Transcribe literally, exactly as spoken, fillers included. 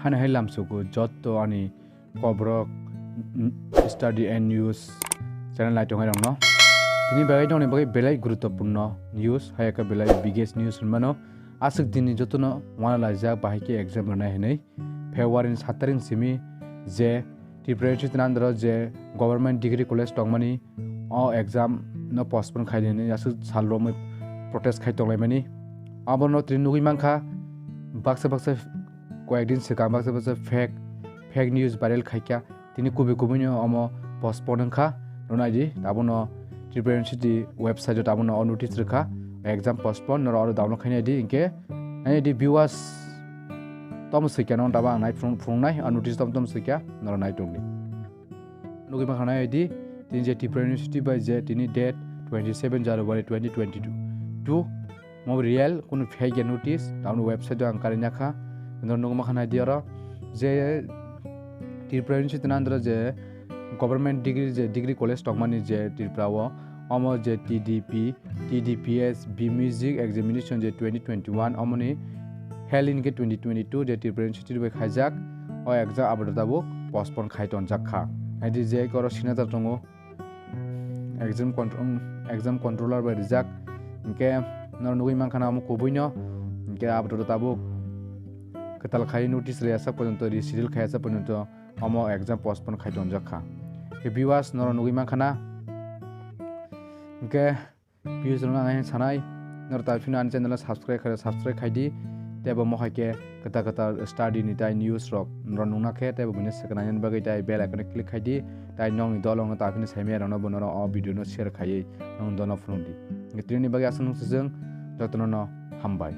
Hani hai lamsugo jotto ani kobrok, mm, study and news channel naitongnai rokno. Tini bagwi nokni bagwi belai guruttopurno news, hai khe belai biggest news hinmano. Aswk dini jotono uanalaijak bahai khe exam rwnai hinwi. February ni sat tarik simi je Tripura University ni under o je Government Degree College tongmani o exam no postpone khaidi hinwi aswk sal romwi protest khai tonglaimani. Abono tini nugwi mankha baksa baksa koyekdin swkang baksa baksa fake, fake news viral khaikha. Tini kubui kubui no omo postpone wngkha. Rwnaidi abono Tripura University website o abono o notice rwkha exam postpone, norok oro download khainaidi hinkhe nainaidi viewers tom swikha no tabo ang nai phunuk phunuknai o notice tom tom swikha norok nai tongdi. Nugwi mankha naidi tini je Tripura University bai je tini date twenty seven January twenty twenty two. Mo real, kunu fake ya notice, tamo website o ang karinakha. Norok nugwi mankha naidi oro je Tripura University ni under o je government degree je degree college tongmani je Tripura o, omo je T D P, T D P S, B Music examination je twenty twenty one, omoni held in khe twenty twenty two je Tripura University bai khaijak, o exam abono tabuk postpone khai tonjak kha. Naidi je oro signature tongo, exam contro-, exam controller bai rijak. Hinkhe norok nugwi mankha na omo kubui no. Hinkhe abono tabuk kwtal khai notice riyasa porjonto, reschedule khaiyasa porjonto omo exam postpone khai tonjak kha. Hinkhe viewers norok nugwi mankha na. Hinkhe viewers rok ang sanai, norok ta phino ani channel o subscribe khai, subscribe khaidi. Tei bo mohai khe kwtal kwtal study ni tai news rok norok nungna khe tei bo bini swkang nani bagwi tai bell icon click khaidi. Tai nokni dol rokno ta phino saimaya rokno bo norok o video no share khaiwi nokni dol no phunukdi. Tini bagwi aswk nung sijwng jotono no hambai.